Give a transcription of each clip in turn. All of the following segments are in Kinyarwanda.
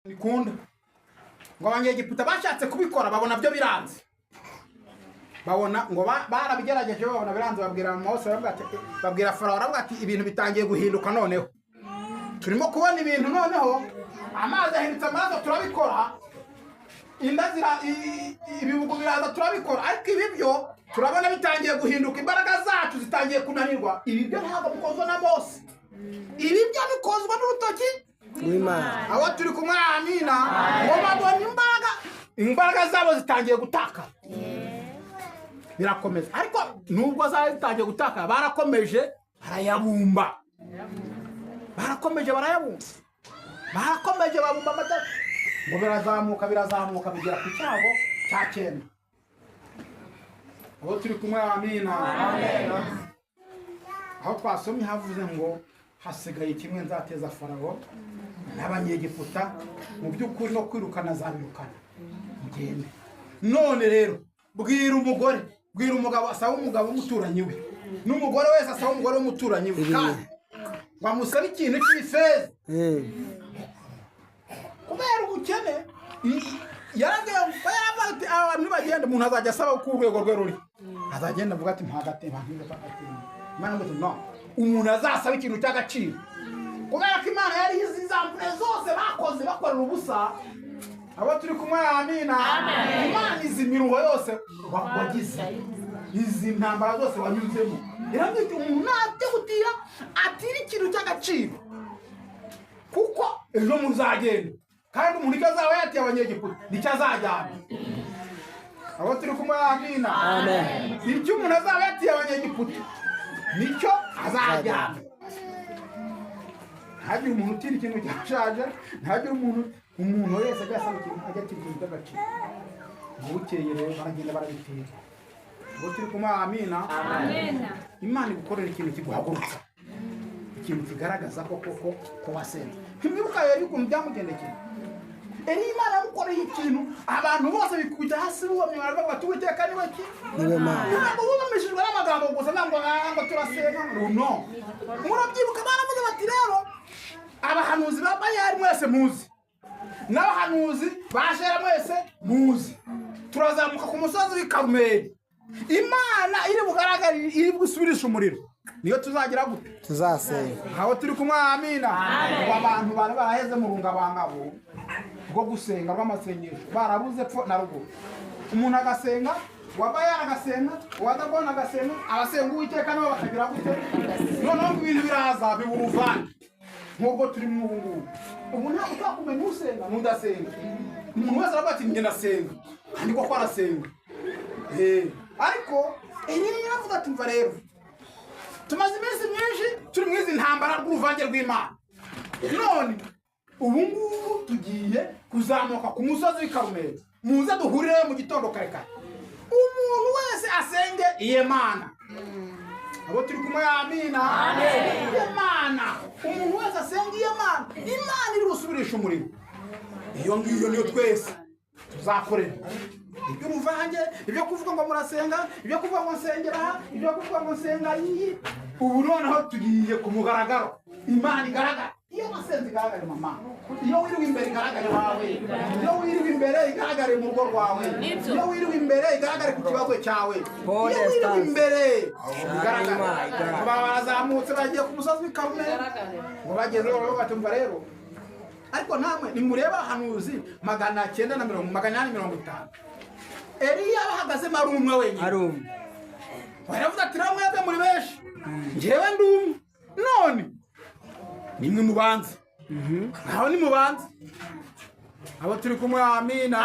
Bikunda ngo Abanyegiputa bashatse kubikora, babona byo biranze, babona ngo barabigerageje, babona biranze. Babwira Mose, baravuga ati, babwira Farawo, baravuga ati: "Ibintu bitangiye guhinduka. Noneho turimo kubona ibintu, noneho amazi ahindutse amaraso, turabikora. Inda zira ibibugu biraza, turabikora. Ariko ibi byo turabona bitangiye guhinduka, imbaraga zacu zitangiye kunanirwa. Ibi byo ntabwo bikozwe na Mose, ibi byo bikozwe n'urutoki rw'Imana." Abo turi kumwe, amina. Ngo babona imbaraga zabo zitangiye gutakara, birakomeza. Ariko nubwo zari zitangiye gutakara, barakomeje barayabumba, barakomeje barayabumba, barakomeje babumba amata. Ngo birazamuka, birazamuka, bigera ku cyago cya cyenda. Abo turi kumwe, amina. Aho twasomye havuze ngo: "Hasigaye kimwe nzateza Farawo n'Abanyegiputa. Mu by'ukuri no kwirukana azabirukana, mugende. None rero bwira umugore, bwira umugabo asaba umugabo w'umuturanyi we, n'umugore wese asaba umugore w'umuturanyi we, kandi bamusabe ikintu cy'ifeza." Kubera ubukene yaragiye, yaravuga ati: "Aba bantu nibagenda, umuntu azajya asaba uko urwego rwe ruri, azagenda avuga ati: 'Mpagatemba, mpagatemba.'" Imana ngo ati: "No, umuntu azasaba ikintu cy'agaciro." Kubera ko Imana yari izi za mvune zose bakoze bakorera ubusa. Abo turi kumwe, amina. Imana izi imiruho yose wagize, izi ntambara zose wanyuzemo. Iravuga iti: "Umuntu najya gutira, atira ikintu cy'agaciro, kuko ejo muzagenda, kandi umuntu icyo azaba yatiye Abanyegiputa nicyo azajyana." Abo turi kumwe, amina. Amen. Icyo umuntu azaba yatiye Abanyegiputa nicyo azajyana. Ntihagire umuntu utira ikintu cyashaje, ntihagire umuntu wese ajya asaba ikintu, ajya atira ikintu cy'agaciro. Ngo bukeye rero baragenda barabitira. Ngo turi kumwe, amina. Imana igukorera ikintu kiguhagurutsa, ikintu kigaragaza ko koko ko wasenze. Ntimwibuka rero ukuntu byamugendekeye Eliya? Imana yamukoreye ikintu, abantu bose bikubita hasi bubamye, baravuga bati: "Uwiteka niwe ki?" Niwe Mana. Ntabwo bubamishijwe n'amagambo gusa, ntabwo ngo turasenga no. Murabyibuka, baravuze bati: "Rero abahanuzi ba Bayali mwese muzi, n'abahanuzi ba Shera mwese muzi, turazamuka ku musozi w'i Karumeli. Imana iri bugaragare, iri busubirishe umuriro, niyo tuzagira gute?" Tuzasenga. Aho turi kumwe, amina. Ngo abantu bari baraheze mu rungabangabo rwo gusenga, rw'amasengesho, barabuze pfo na ruguru. Umuntu agasenga, uwa Bayali agasenga, uwa Dagoni agasenga, abasenga Uwiteka nabo bakagira gute? Noneho ngo ibintu biraza biba uruvange nk'ubwo turimo ubu ngubu. Ubu ntabwo ushobora kumenya usenga n'udasenga. Umuntu wese aravuga ati: "Njye ndasenga," kandi koko arasenga. Ariko Eliya yaravuga ati: "Mva rero, tumaze iminsi myinshi turi mu izi ntambara rw'uruvange rw'Imana. None ubu ngubu tugiye kuzamuka ku musozi w'i Karumeli. Muze duhurireyo mu gitondo kare kare, umuntu wese asenge iye Mana." Abo turi kumwe, amina. Iye Mana, umuntu wese asenge iye Mana. Imana iri busubirisha umuriro, iyo ngiyo niyo twese tuzakorera. Iby'uruvange, ibyo kuvuga ngo murasenga, ibyo kuvuga ngo nsengera aha, ibyo kuvuga ngo nsenga iyi, ubu noneho tugiye ku mugaragaro, Imana igaragara. Iyo wasenze igaragare, mama. Iyo wiriwe imbere igaragare wawe. Iyo wiriwe imbere igaragare mu rugo rwawe. Iyo wiriwe imbere igaragare ku kibazo cyawe. Iyo wiriwe imbere igaragare. Baba barazamutse, bagiye ku musozi w'i Karumeli. Ngo bagezeho baravuga bati: "Umva rero, ariko namwe nimureba abahanuzi 900 na mirongo 850, Eliya bahagazemo ari umwe wenyine." Ari umwe. Baravuga ati: "Rero mwebwe muri benshi, njyewe ndi umwe. None nimwe mubanze, ngaho nimubanze." Abo turi kumwe, amina.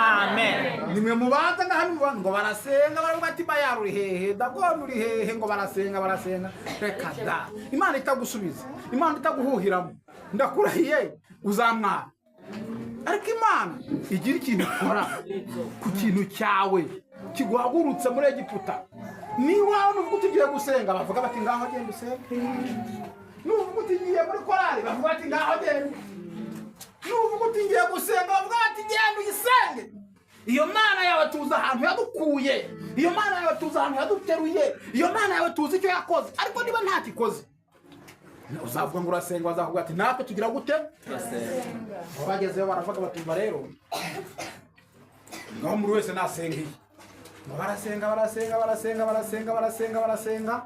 Nimwe mubanze, ngaho nimubanze. Ngo barasenga, baravuga ati: "Bayali uri hehe? Dagoni uri hehe?" Ngo barasenga, barasenga. Reka da! Imana itagusubiza, Imana itaguhuhiramo, ndakurahiye uzamwara. Ariko Imana igira ikintu ikora ku kintu cyawe kiguhagurutse muri Egiputa. Niba nuvuga uti: "Ugiye gusenga," bavuga bati: "Ngaho genda usenge." Nuvuga uti: "Ngiye muri korali," bavuga bati: "Ngaho genda." Nuvuga uti: "Ngiye gusenga," bavuga bati: "Genda uyisenge. Iyo Mana yawe tuzi ahantu yadukuye, iyo Mana yawe tuzi ahantu yaduteruye, iyo Mana yawe tuzi icyo yakoze." Ariko niba ntacyo ikoze, Uzavuga ngo urasenga, bazavuga ati natwe tugira gute? Aho bagezeyo baravuga batumva rero ngaho muri wese nasengeye. Ngo barasenga, barasenga, barasenga, barasenga, barasenga, barasenga.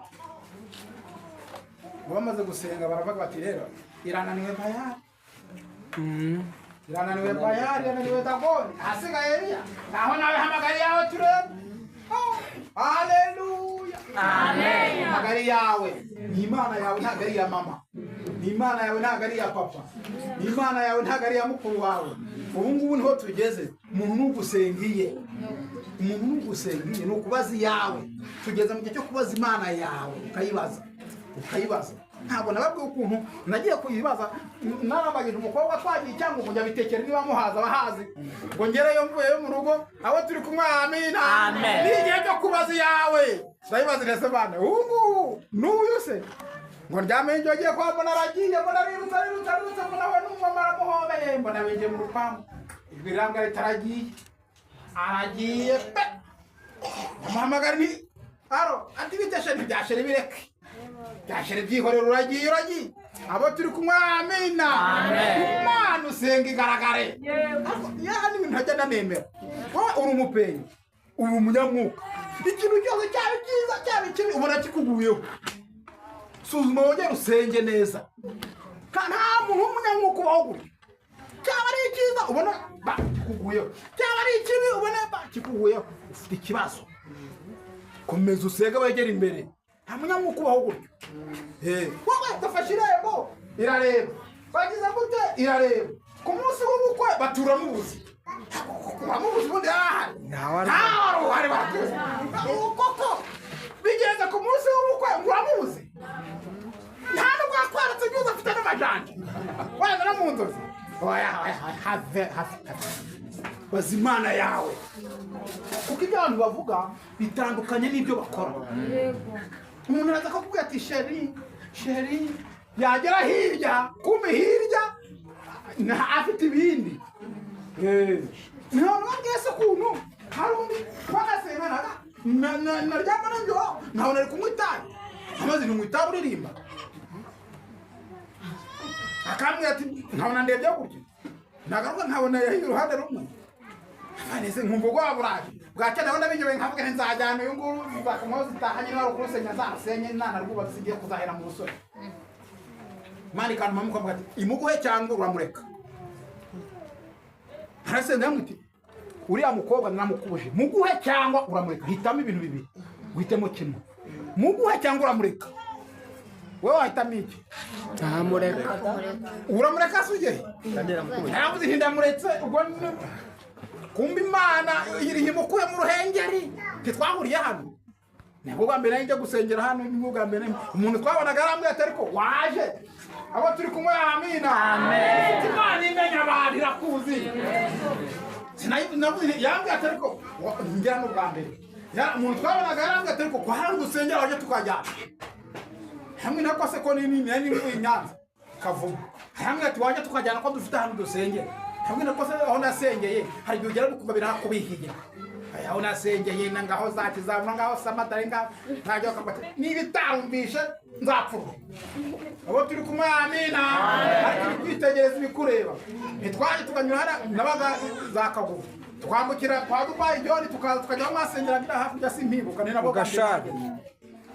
Ngo bamaze gusenga baravuga bati rero irananiwe Bayali, irananiwe Bayali, irananiwe Dagoni, ahasigaye Eliya. Ngaho nawe hamagara iyawe turebe. Haleluya! Hamagara iyawe. Ni Imana yawe, ntabwo ari iya mama. Ni Imana yawe, ntabwo ari iya papa. Ni Imana yawe, ntabwo ari iya mukuru wawe. Ubu ngubu niho tugeze. Umuntu nugusengiye, umuntu nugusengiye ni ukubaza iyawe. Tugeze mu gihe cyo kubaza Imana yawe, ukayibaza, ukayibaza. Ntabwo nababwiye ukuntu nagiye kuyibaza. Narambagije umukobwa, twagiye cyangwa ngo njya bitekera niba muhaza abahazi, ngo ngereyo mvuyeyo mu rugo, abo turi kumwe, amina. Ni igihe cyo kubaza iyawe. Ndayibaza ndetse bana ubu ngubu n'uyu se ngo ndyame njye agiye kwa mbona aragiye, mbona arirutse, arirutse, arirutse, mbona we n'umumama aramuhobeye, mbona binjiye mu rupangu. Ijwi rirambwira riti aragiye, aragiye pe. Ndamuhamagara nti aro, ati bite chéri? Bya chéri bireke, bya chéri byihorera, uragiye, uragiye. Abo turi kumwe, amina. Imana usenga igaragare. Ya n'ibintu ntajya ndanemera. Wowe uri umupenyi, uri umunyamwuka, ikintu cyose cyaba icyiza cyaba ikibi ubona kikuguyeho. Suzuma wongere usenge neza. Nta muntu w'umunyamwuka ubaho gutyo. Cyaba ari icyiza ubona ba kikuguyeho, cyaba ari ikibi ubona ba kikuguyeho, ufite ikibazo. Komeza usenge wegere imbere. Nta munyamwuka ubaho gutyo. Wowe gafashe irembo irareba, bagize gute irareba, ku munsi w'ubukwe baturamo ubuzi, uramubuzi ubundi yarahari. Ntawari. Ntawari uhari. Batuzi koko bigeze ku munsi w'ubukwe ngo uramuzi, nta nubwo yakweretse igihugu afite n'amajanja wenda no mu nzozi. Oya, oya, oya, have have have. Baza Imana yawe, kuko ibyo abantu bavuga bitandukanye n'ibyo bakora. Umuntu araza akakubwira ati chéri, chéri, yagera hirya kumi hirya afite ibindi. None wabwiye se ukuntu hari undi twanasenganaga naryama nijoro nkabona ari kunywa itabi, amaze nywa itabi uririmba, akambwira ati nkabona ndebye gutya, nagaruka nkabona yahiye uruhande rumwe. Nese nkumva ubwoba buraje bwacya, ndabona binyoye, nkavuga nti nzajyana uyu nguyu nzakamuha zitahanye, niba ari ukurusenya nzarusenye, nanarwubatse sigiye kuzahera mu busore. Imana ikantuma mukavuga ati imuguhe cyangwa uramureka. Harasenga yamwiti uriya mukobwa naramukubuje, muguhe cyangwa uramureka. Hitamo ibintu bibiri, uhitemo kimwe: muguhe cyangwa uramureka. Wowe wahitamo iki? Ntamureka. Uramureka se ujye? Naravuze nti ndamuretse. Ubwo kumba Imana imukuye mu Ruhengeri. Ntitwahuriye hano, nibwo bwa mbere njya gusengera hano, nibwo bwa mbere umuntu twabonaga arambwira ati ariko waje. Abo turi kumwe, amina. Imana imenya abantu, irakuzi. Sinavuze yambwiye ati ariko njya n'ubwa mbere. Umuntu twabonaga yarambwiye ati ariko kwa hano dusengera waje tukajyana hamwe na kose ko nini nini mvuye i Nyanza Kavumu. Hamwe ati waje tukajyana ko dufite ahantu dusengera hamwe na kose. Aho nasengeye hari igihe ugera ukumva birakubihiye. Aya, aho nasengeye na ngaho za kizamura ngaho samatari ngaho ntajya bakavuga ati niba itarumvishe nzapfurwa. Abo turi kumwe, amina. Ariko uri kwitegereza ibikureba. Ntitwaje tukanyura hariya nabaga za Kagugu, twambukira kwa Dubai John, tukaza tukajya aho mwasengeraga iriya hakurya, simpibuka ni nabwo bwa mbere. Gashari.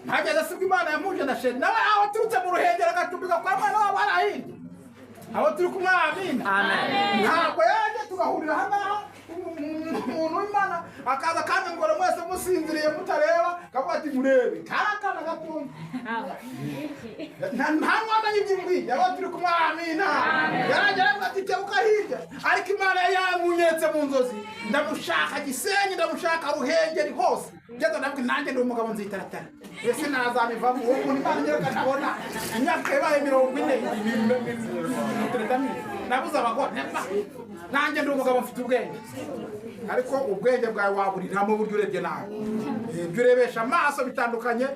Ntageze sibwo Imana yamuje na chéri nawe aho aturutse mu Ruhengeri agacumbika kwa mwana wabo hariya hirya. Abo turi kumwe, amina. Ntabwo yaje tugahurira aha ngaha, umuntu w'Imana akaza kandi ngo mwese musinziriye mutareba, akavuga ati murebe kari akana gatumva, nta mwamenya ibyo imbwiye. Abo turi kumwe, amina. Yaragera avuga ati kebuka hirya, ariko Imana yari yamunyeretse mu nzozi. Ndamushaka Gisenyi, ndamushaka Ruhengeri hose, ngeze ndavuga nanjye ndi umugabo nzitaratara ese nazabivamo. Uwo muntu Imana nyereka ntabona imyaka ibaye 40 nabuze abagore. Nanjye ndi umugabo mfite ubwenge, ariko ubwenge bwawe waburiramo uburyo urebye nawe. Ibyo urebesha amaso bitandukanye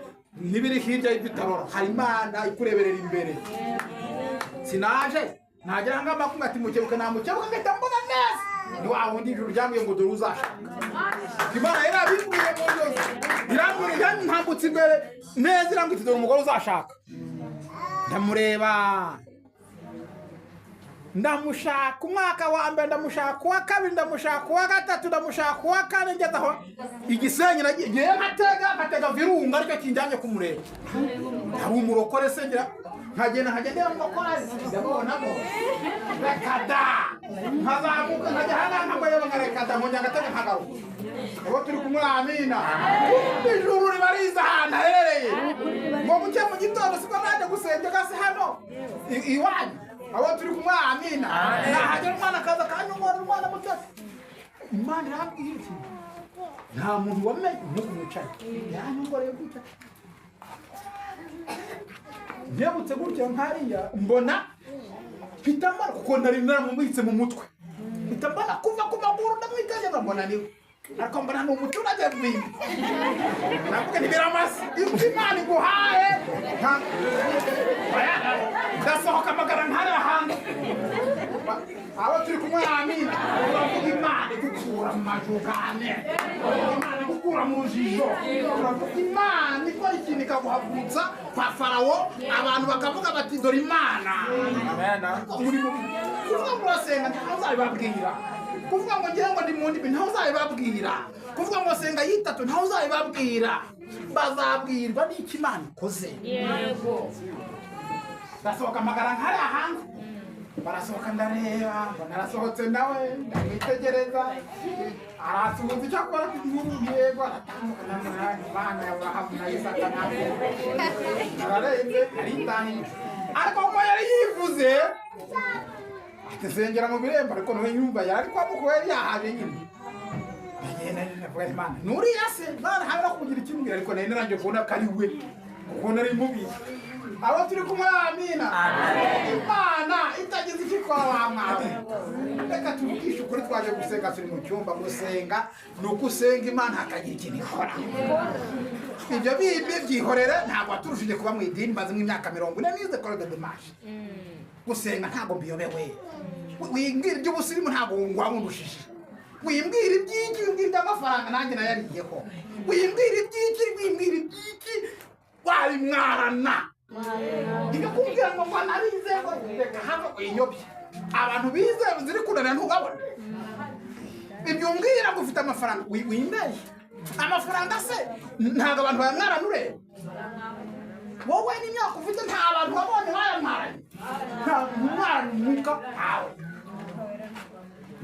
n'ibiri hirya y'ibyo utarora. Hari Imana ikureberera imbere. Sinaje nagera ngo amakumwe ati mukebuke, namukebuka ngahita mbona neza ni wa wundi ijuru ryambwiye ngo dore uzashaka. Imana yarabimbwiye mu nzozi, irambwira ntambutse imbere neza, irambwira iti dore umugore uzashaka. Ndamureba, ndamushaka umwaka wa mbere, ndamushaka uwa kabiri, ndamushaka uwa gatatu, ndamushaka uwa kane, ngeze aho igisenyi nagiye ngiye nkatega Virunga, aricyo kinjyanye kumureba. Hari umurokore se? Ngira nkagenda, nkajya ndeba mu makorari, ndabonamo, reka da. Nkazamuka nkajya hano, nkamureba, nka reka da, nkongera ngatega nkagaruka. Uwo turi kumwe, amina. Ijuru riba riza ahantu aherereye ngo buke mu gitondo, siko naje gusenga gase hano iwanyu. Abo turi kumwe, amina. Nahagera umwana akaza akanyongora, umwana muto. Imana irambwira iti: "Nta muntu wamenye nk'uku mwicaye." Yanyongoreye gutya, nkebutse gutya nkariya, mbona mpita mbona, kuko nari naramubitse mu mutwe, mpita mbona kuva ku maguru, ndamwitegereza, mbona niwe, ariko mbona ni umuturage bwimbi. Navuga nti: "Biramase ibyo Imana iguhaye." Ndasohoka amagara nkareba hanze. Abo turi kumwe, amina. Turavuga Imana igukura mu majugane, Imana igukura mu rujijo. Turavuga Imana ikora ikintu ikaguhagurutsa kwa Farawo, abantu bakavuga bati: "Dore Imana." Muri mu kuvuga ngo urasenga, ntawe uzabibabwira. Kuvuga ngo ngira ngo ndi mu ndimi, ntawe uzabibabwira. Kuvuga ngo senga yitatu, ntawe uzabibabwira. Bazabwirwa n'icyo Imana ikoze. Yego. Ndasohoka amagara nkariya hanze, barasohoka, ndareba, mbona arasohotse nawe, ndamwitegereza, arasuhuza, icyo akora yego, aratambuka, ndamubona, Imana ya Aburahamu na Isaka ntabwo ararenze, aritahiye. Ariko kuko yari yivuze ati: "Sengera mu birembo," ariko nawe yumva yari kwa mukuru, yari yahaje nyine. Ndagenda, ndavuga: "Imana, nuriya se?" Imana habe no kugira ikimbwira, ariko nari narangije kubona ko ari we, kuko nari mubizi. Abo turi kumwe, amina. Imana itagize icyo ikora wa mwawe. Reka tuvugishe ukuri, twaje gusenga, turi mu cyumba. Gusenga ni uko usenga Imana hakagira ikintu ikora. Ibyo bindi byihorere. Ntabwo waturushije kuba mu idini. Maze imyaka 40 nize école de dimanche. Gusenga ntabwo mbiyobewe. Wimbwira iby'ubusirimu, ntabwo wabundushije. Wimbwira iby'iki, wimbwira iby'amafaranga, nanjye nayariyeho. Wimbwira iby'iki, wimbwira iby'iki, wabimwarana. Ibyo kumbwira ngo narize, ngo reka hano winyobye. Abantu bize ziri kunanira ntugabone. Ibyo umbwira ngo ufite amafaranga, wimbeshye. Amafaranga se ntabwo abantu bayamwarana? Ureba wowe n'imyaka ufite, nta bantu wabonye bayamwaranye? Nta mwana umwuka, ntawe,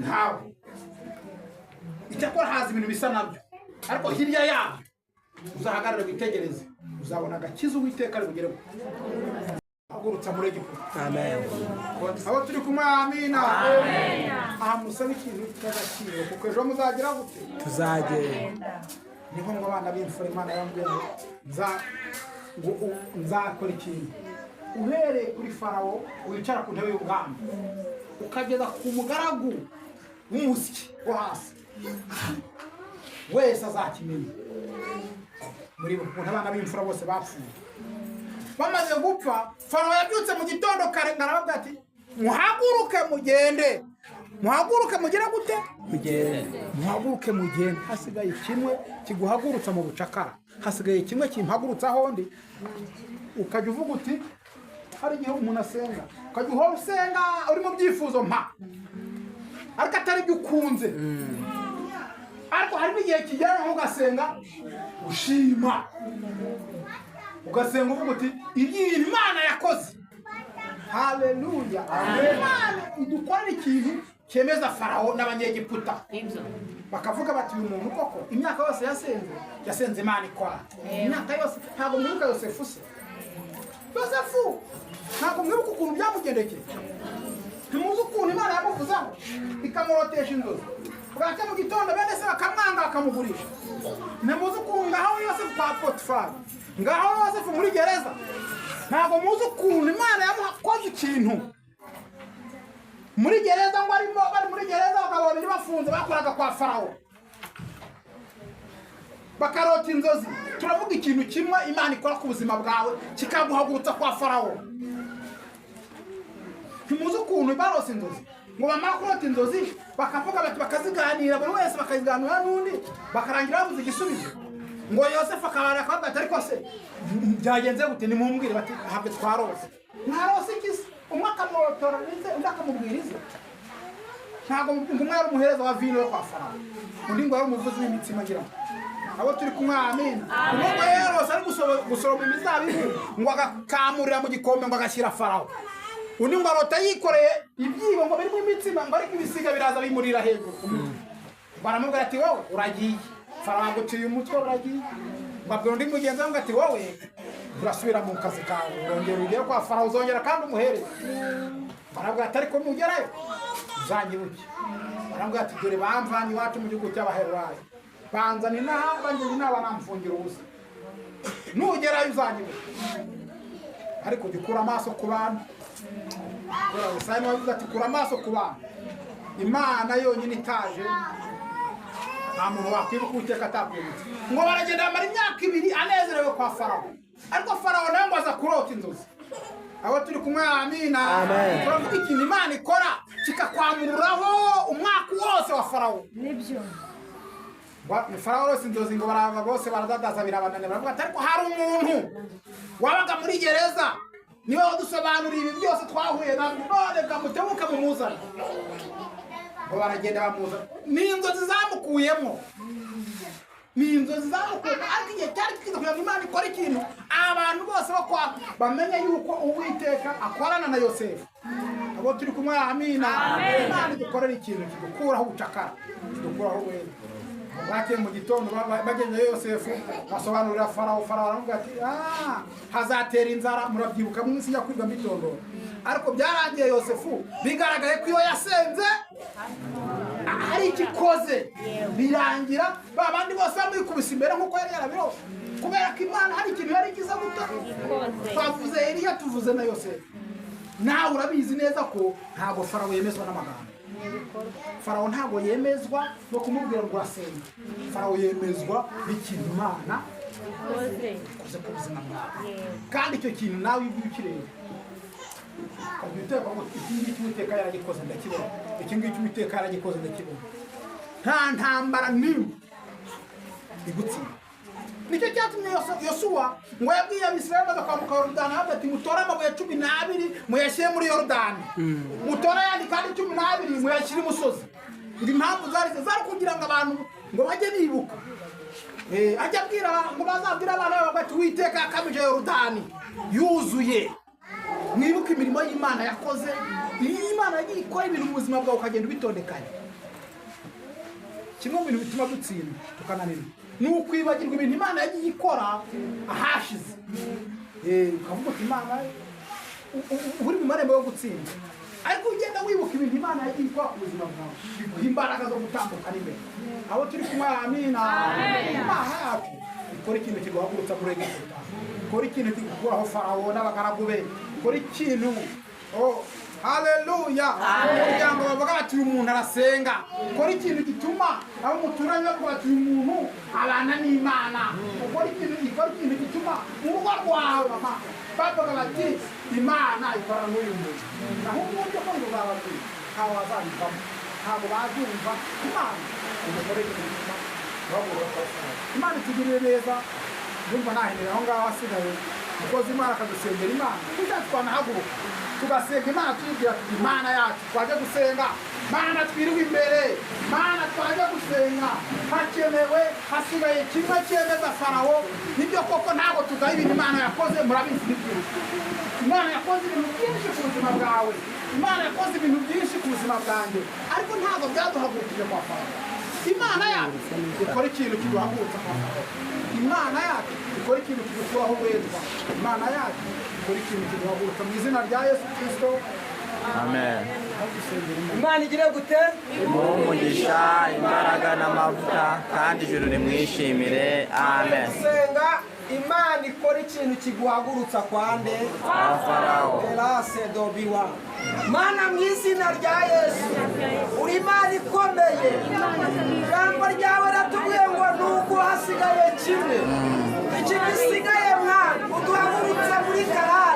ntawe. Icyakora haza ibintu bisa nabyo, ariko hirya yabyo uzahagarare witegereze, uzabona agakiza Uwiteka ari bugereho hagurutsa muri Egiputa. Amen. Abo turi kumwe, amina. Aha musabe ikintu cy'agaciro, kuko ejo muzagira gute? Tuzagenda. Niho ngo abana b'imfura, Imana yambwiye ngo nzakora ikintu uhereye kuri Farawo wicara ku ntebe y'ubwami ukageza ku mugaragu w'umusyi wo hasi, wese azakimenya. Muri ukuntu abana b'imfura bose bapfuye. Bamaze gupfa, Farawo yabyutse mu gitondo kare, arababwira ati: "Muhaguruke mugende, muhaguruke mugire gute?" Mugende. Muhaguruke mugende. Hasigaye kimwe kiguhagurutsa mu bucakara, hasigaye kimwe kimpagurutsa aho ndi. Ukajya uvuga uti: hari igihe umuntu asenga, ukajya uhora usenga uri mu byifuzo mpa, ariko atari byo ukunze. Ariko hari n'igihe kigera aho ugasenga ushima, ugasenga uvuga uti: "Ibyo Imana yakoze, haleluya." Imana idukorera ikintu cyemeza Farawo n'Abanyegiputa. Ibyo. Bakavuga bati: "Uyu muntu koko imyaka yose yasenze, yasenze Imana ikora imyaka yose." Ntabwo mwibuka Yosefu se? Yosefu, ntabwo mwibuka ukuntu byamugendekeye? Ntimuzi ukuntu Imana yamuvuzaho ikamurotesha inzozi, bwacya mu gitondo bene se bakamwanga, bakamugurisha? Ntimuzi ukuntu ngaho Yosefu kwa Potifari, ngaho Yosefu muri gereza? Ntabwo muzi ukuntu Imana yamukoze ikintu muri gereza, ngo arimo bari muri gereza, abagabo babiri bafunze bakoraga kwa Farawo bakarota inzozi? Turavuga ikintu kimwe Imana ikora ku buzima bwawe kikaguhagurutsa kwa Farawo. Ntimuzi ukuntu barose inzozi, ngo bamara kurota inzozi bakavuga bati, bakaziganira, buri wese bakaziganira n'undi, bakarangira babuze igisubizo. Ngo Yosefu akabara, akavuga ati: "Ariko se byagenze gute? Nimumbwire." Bati: "Habwe twarose." Mwarose iki se? Umwe akamurotora ndetse undi akamubwiriza. Ntabwo ngo umwe yari umuhereza wa vino yo kwa Farawo, undi ngo yari umuvuzi w'imitsima. Ngira ngo abo turi kumwe, amina. Umwe ngo yarose ari gusoroma imizabibu, ngo agakamurira mu gikombe, ngo agashyira Farawo. Undi ngo arota yikoreye ibyibo ngo birimo imitsima, ngo ariko ibisiga biraza bimurira hejuru. Baramubwira ati: "Wowe uragiye, Farawo aguciye umutwe, uragiye." Ngo abwira undi mugenzi we ngo ati: "Wowe urasubira mu kazi kawe, urongera ugere kwa Farawo, uzongera kandi umuhereze." Barabwira ati: "Ariko nugerayo uzanyibuke." Barambwira ati: "Dore bamvanye iwacu mu gihugu cy'Abaheburayo, banzana inaha, bangeje inaha banamfungira ubusa. Nugerayo uzanyibuke, ariko jya ukura amaso ku bantu." Kubera Yesaya wavuze ati: "Kura amaso ku bantu, Imana yonyine itaje nta muntu wakwibuka Uwiteka atakwibutse." Ngo baragenda, bamara imyaka 2 anezerewe kwa Farawo. Ariko Farawo nawe ngo aza kurota inzozi. Abo turi kumwe, amina. Amen. Turavuga ikintu Imana ikora kikakwamururaho umwaka wose wa Farawo. Nibyo. Ngo Farawo rose inzozi, ngo barava bose baradadaza, birabananira. Baravuga ati: "Ariko hari umuntu wabaga muri gereza, niwe wadusobanuriye ibi byose twahuye nabyo. None reka mutebuke mumuzane." Ngo baragenda bamuzana. Ni inzozi zamukuyemo, ni inzozi zamukuyemo. Ariko igihe cyari kigeze kugira ngo Imana ikore ikintu, abantu bose bo kwa bamenye yuko Uwiteka akorana na Yosefu. Abo turi kumwe, amina. Imana idukorera ikintu kidukuraho ubucakara, kidukuraho uburetwa. Bwakeye mu gitondo bagezeyo Yosefu, basobanurira Farawo. Farawo aramubwira ati: "Ah, hazatera inzara." Murabyibuka mu isi nyakwiga mbitondora. Ariko byarangiye Yosefu bigaragaye ko iyo yasenze hari ikikoze. Birangira ba bandi bose bamwikubise imbere nk'uko yari yarabirose, kubera ko Imana hari ikintu yari igize guta. Twavuze Eliya, tuvuze na Yosefu. Nawe urabizi neza ko ntabwo Farawo yemezwa n'amagambo. Farawo ntabwo yemezwa no kumubwira ngo urasenga. Farawo yemezwa n'ikintu Imana ikoze ku buzima bwawe. Kandi icyo kintu nawe iyo ukireba, ukajya uteka ngo: "Iki ngiki Uwiteka yaragikoze, ndakibona. Iki ngiki Uwiteka yaragikoze, ndakibona." Nta ntambara n'imwe igutsinda. Nicyo cyatumye Yosuwa ngo yabwiye Abisirayeli baza kwambuka Yorodani, avuga ati: "Mutore amabuye 12 muyashyire muri Yorodani, mutore ayandi kandi 12 muyashyire imusozi." Ngo impamvu zari kugira ngo abantu ngo bajye bibuka. Ajya abwira ngo bazabwire abana babo bati: "Uwiteka yakamije Yorodani yuzuye." Mwibuke imirimo y'Imana yakoze. Iyo Imana yagiye ikora ibintu mu buzima bwawe, ukagenda ubitondekanya. Kimwe mu bintu bituma dutsinda tukananirwa ni ukwibagirwa ibintu Imana yagiye ikora ahashize. Ukavuga uti: "Imana," uri mu marembo yo gutsinda. Ariko ugenda wibuka ibintu Imana yagiye ikora ku buzima bwawe, biguha imbaraga zo gutambuka n'imbere. Abo turi kumwe, amina. Imana yacu ikora ikintu kiguhagurutsa muri Egiputa, ikora ikintu kigukuraho Farawo n'abagaragu be, ikora ikintu, oh haleluya, umuryango bavuga bati: "Uyu muntu arasenga." Ukora ikintu gituma abo muturanye bavuga bati: "Uyu muntu abana n'Imana." Ukora ikintu, ikora ikintu gituma mu rugo rwawe mama bavuga bati: "Imana ikora n'uyu muntu." Naho ubundi ko ngo bababwira, ntawe wazabivamo, ntabwo babyumva. Imana umugore ikintu gituma bavuga. Imana itugirire neza. Ndumva nahenera aho ngaho. Hasigaye umukozi Imana akadusengera. Imana tujya twanahaguruka tugasenga Imana, tuyibwira tuti: "Imana yacu, twaje gusenga. Mana, twiriwe imbere. Mana, twaje gusenga. Hakenewe, hasigaye kimwe cyemeza Farawo." Nibyo koko, ntabwo tugaye ibintu Imana yakoze. Murabizi, nibyo Imana yakoze ibintu byinshi ku buzima bwawe, Imana yakoze ibintu byinshi ku buzima bwanjye, ariko ntabwo byaduhagurukije kwa Farawo. Imana yacu ikora ikintu kiduhagurutsa kwa Farawo. Imana yacu ikora ikintu kidukuraho uburetwa. Imana yacu ikora ikintu kiduhagurutsa mu izina rya Yesu Kirisito. Amen. Aho dusengera Imana. Imana igire gute? Imuhe umugisha, imbaraga n'amavuta, kandi ijuru rimwishimire. Amen. Gusenga Imana ikora ikintu kiguhagurutsa kwande? Kwa Farawo. Erase dobiwa. Mana, mu izina rya Yesu, uri Imana ikomeye. Ijambo ryawe ratubwiye ngo nuko hasigaye kimwe, iki gisigaye, mwana, uduhagurutse muri karande.